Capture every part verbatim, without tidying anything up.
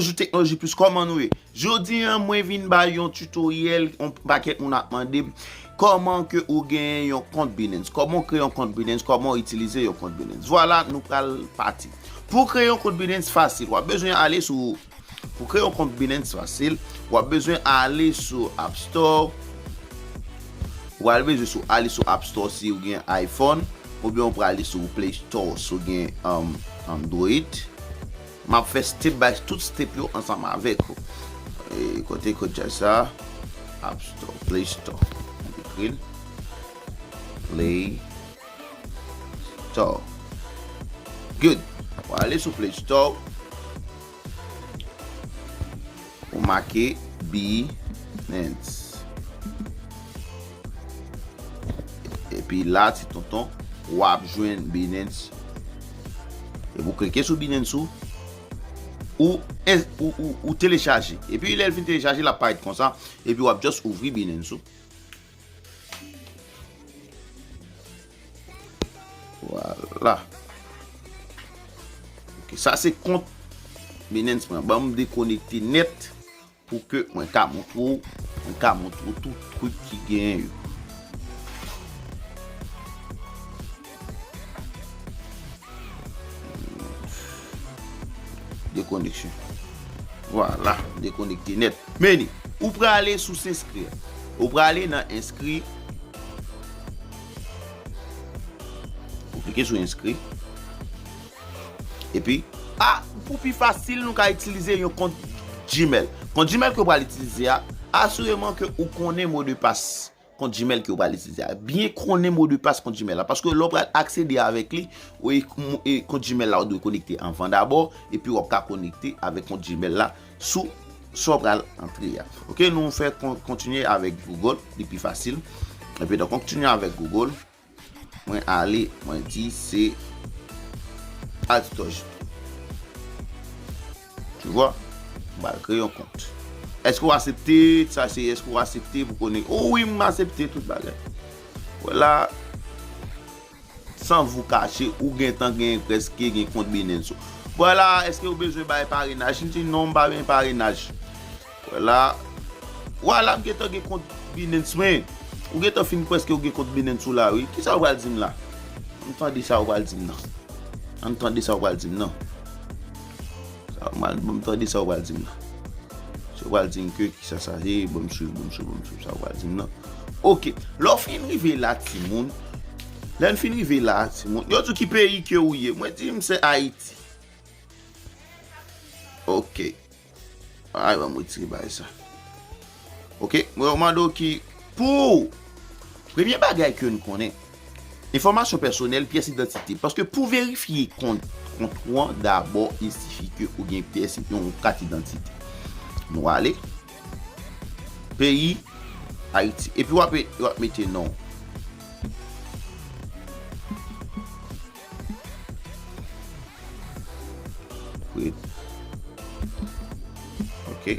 Bonjou Teknoloji Plis, kòman nou ye? Jodi a, mwen vin bay yon tutoriel, yon pakèt moun ap mande m kòman ke ou genyen yon kont Binance, kòman w kreye yon kont Binance, kòman w itilize yon kont Binance. Vwala, nou pral pati. Pou w kreye yon kont Binance fasil, w ap bezwen ale sou, pou w kreye yon kont Binance fasil, w ap bezwen ale sou App Store, w al bezwen sou, ale sou App Store si w gen iPhone, oubyen w prale sou Play Store si w gen, um, Android. M ap fè step by tout step yo ansanm avèk ou. E, kote kòd chay sa? App Store, Play Store. M ekri l. Play Store. Good. W ale sou Play Store. Ou make Binance. Epi la, ti tonton, w ap jwenn Binance. Epi w klike sou Binance ou, ou, ou, ou, ou telechaje. Epi lè l fin telechaje, l ap parèt konsa. Epi w ap just ouvri Binance ou. Vwala. Ok, sa se kont Binance mwen. Ban m dekonekte nèt pou ke mwen ka montre w, mwen ka montre w tout trip ki genyen yo. Dekoneksyon. Vwala, dekonekte nèt. Meni, ou prale sou s'enskri. Ou prale nan enskri. Ou klike sou enskri. Epi, a, pou pi fasil, nou ka itilize yon kont Gmail. Kont Gmail ke w pral itilize a, asireman ke ou konnen modepas kont Gmail ke w pral itilize a. Byen konnen modepas kont Gmail la, paske lè w pral aksede avèk li, ou e, e kont Gmail la ou dwe konekte anvan dabò, epi w ap ka konekte avèk kont Gmail la sou sa w pral antre a. Ok, nou fè kon-, kontinye avèk Google, li pi fasil. Epi, donk, kontinye avèk Google. Mwen ale, mwen di se Altidoj. Tu vois? Mwen al kreye yon kont. Èske w aksepte? Sa se èske w aksepte pou konnen. O wi, mwen aksepte tout bagay. Vwala. San vou kache, ou gentan gen prèske gen kont Binance ou. Vwala, èske ou bezwen bay parenaj? M di non, m pa gen parenaj. Vwala. Vwala, m gentan gen kont Binance mwen. Ou gentan fin prèske ou gen kont Binance ou la, wi. Kisa ou pral di m la? Ann tande sa ou pral di m nan. Ann tande sa ou pral di m nan. Sa ou mal, ban m tande sa ou pral di m nan. Sa ou pral di m ke kisa sa ye, ban m swiv, ban m swiv, ban m swiv sa ou pral di m nan. Ok. Lè w fin rive la, timoun. Lè n fin rive la, timoun. Yo di w ki peyi ke ou ye. Mwen di m se Ayiti. Ok. Ay, ban m retire bagay sa. Ok, mwen mande w ki pou premye bagay ke n konnen, enfòmasyon pèsonèl, pyès idantite. Paske pou verifye kont, kont ou an, dabò, il sifi ke ou gen pyès, yon kat idantite. Nou ale. Peyi, Ayiti. Epi w ap, w ap mete non. Wait. Ok.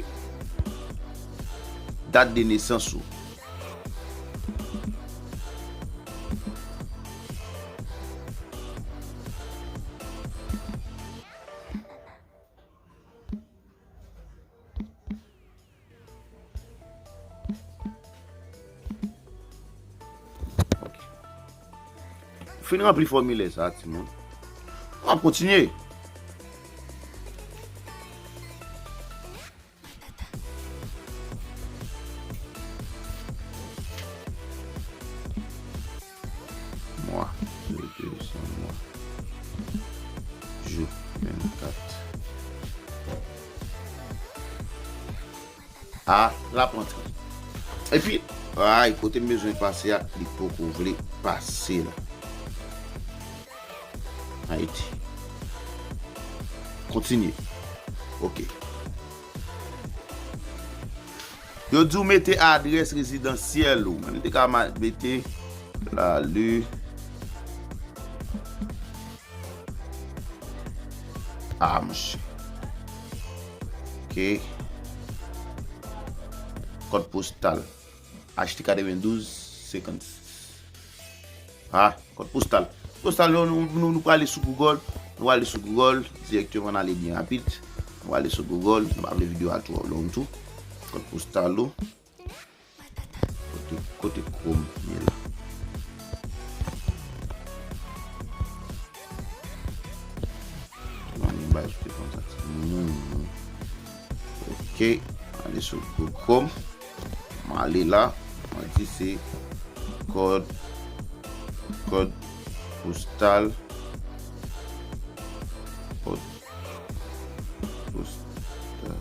Dat de nesans ou. Fin ranpli fòmilè sa, timoun. N ap kontinye. Mwa, de, de, san mwa. Jou, vennkat. A, l ap rantre. Epi, ay, kote m bezwen pase a, li poko vle pase la. Ayiti. Kontinye. Ok. Yo di w mete adrès rezidansyèl ou. Mwen, m te ka ma-, mete Lali Amche. Ok. Kòd postal. H T katrevendouz senkannsis. Ah, kòd postal. Postal, nou, nou, nou, nou prale sou Google. Nou prale sou Google dirèkteman, n ale byen rapid. Nou ale sou Google, nou pa vle videyo a twò long tou. Kòd postal ou. Kote, kote Chrome ye la. Ban m bay sou telefòn sa ti moun. Ok, ale sou Google Chrome. M ale la, mwen di se kòd, kòd postal, kòd postal.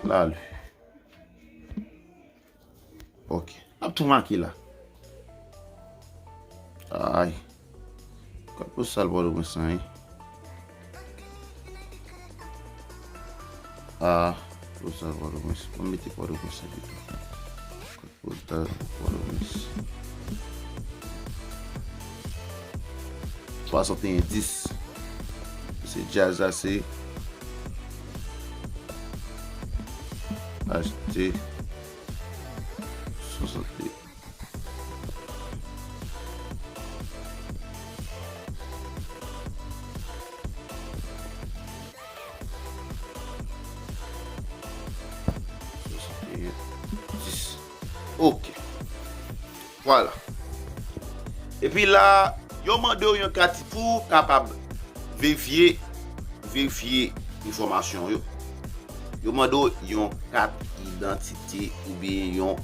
La li. Ok. N ap tou make la. Ay. Kòd postal Pòtoprens lan, wi. Ah, kòd postal Pòtoprens. Mwen mete Pòtoprens la pito. Kòd postal Pòtoprens. Swasanteyen dis. Se djaz la, se H T swasanteyen. Swasanteyen dis. Ok. Vwala. Epi la, yo mande w yon kat pou w kapab verifye, verifye enfòmasyon yo. Yo mande w yon kat idantite oubyen yon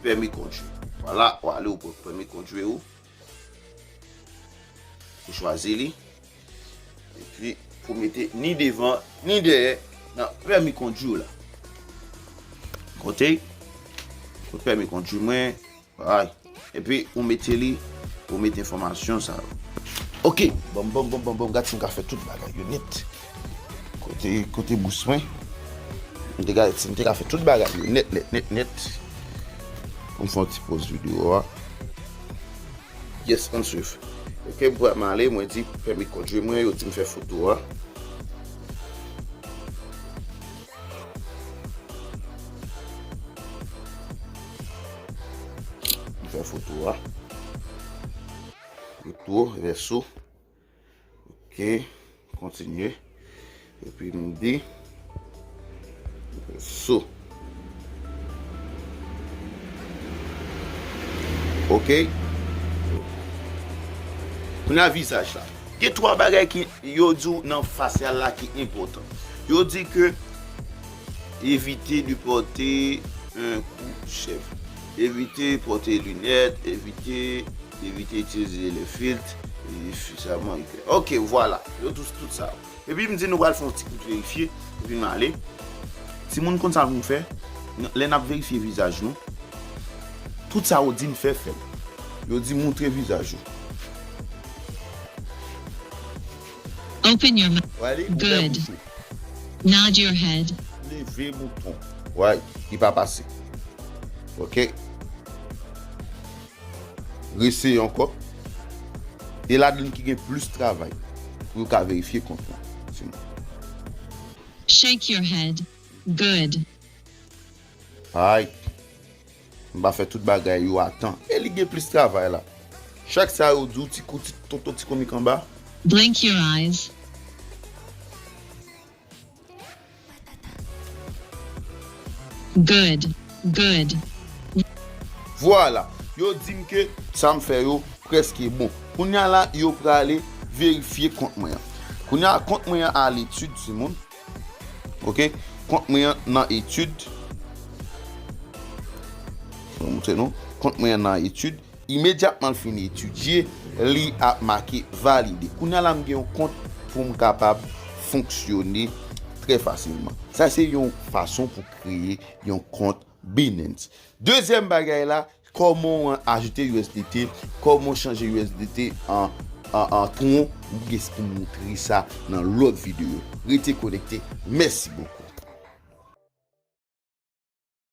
pèmi kondwi. Vwala, w ale w pran pèmi kondwi ou. Ou chwazi li. Epi, pou mete ni devan, ni dèyè nan pèmi kondwi w la. Kote? Kote pèmi kondwi mwen? Ay. Epi, ou mete li, ou mete enfòmasyon sa yo. Ok, bon, bon, bon, bon, bon, gad si m ka fè tout bagay yo nèt. Kote, kote bous mwen? M te gade si m te ka fè tout bagay yo nèt, nèt, nèt, nèt. Pou m fè yon ti poz videyo a. Yes, ann swiv. Ok, m pral ale, mwen di pèmi kondwi mwen, yo di m fè foto a. M fè foto a. Retwo, vèso. Ok, kontinye. Epi m di so. Ok. Kounye a vizaj la. Gen twa bagay ki yo di w nan fasyal la ki enpòtan. Yo di ke evite de pòte un kou chèv. Evite pòte linèt, evite, evite itilize le filt, e sifizèman eklè. Ok, vwala. Yo tout, tout sa. Epi m di nou pral fè yon ti kout verifye, epi m ale. Timoun konn sa pou n fè, lè n ap verifye vizaj nou, tout sa yo di n fè, fè l. Yo di moutre vizaj ou. Open your mouth. Wale, ouvè bouch ou. Nod your head. Leve mouton. Why? Li pa pase. Ok. Reseye ankò. E ladan ki gen plis travay pou yo ka verifye kont lan. Sinon. Shake your head. Good. Ay. M pa fè tout bagay yo a tan. E li gen plis travay la. Chak sa yo di w ti kou ti tonton ti komik anba. Blink your eyes. Good. Good. Vwala. Yo di m ke sa m fè yo prèske bon. Kounye a la, yo prale verifye kont mwen an. Kounye a, kont mwen an a letid, timoun. Ok? Kont mwen an nan etid. Mwen montre nou. Kont mwen an nan etid. Imedyatman l fin etidye, li ap make valide. Kounye a la, m gen yon kont pou m kapab fonksyone trè fasilman. Sa se yon fason pou kreye yon kont Binance. Dezyèm bagay la, kòman w ajoute U S D T, kòman w chanje U S D T an, an, an Tron, m gen pou m montre sa nan lòt videyo. Rete konekte. Mèsi bokou.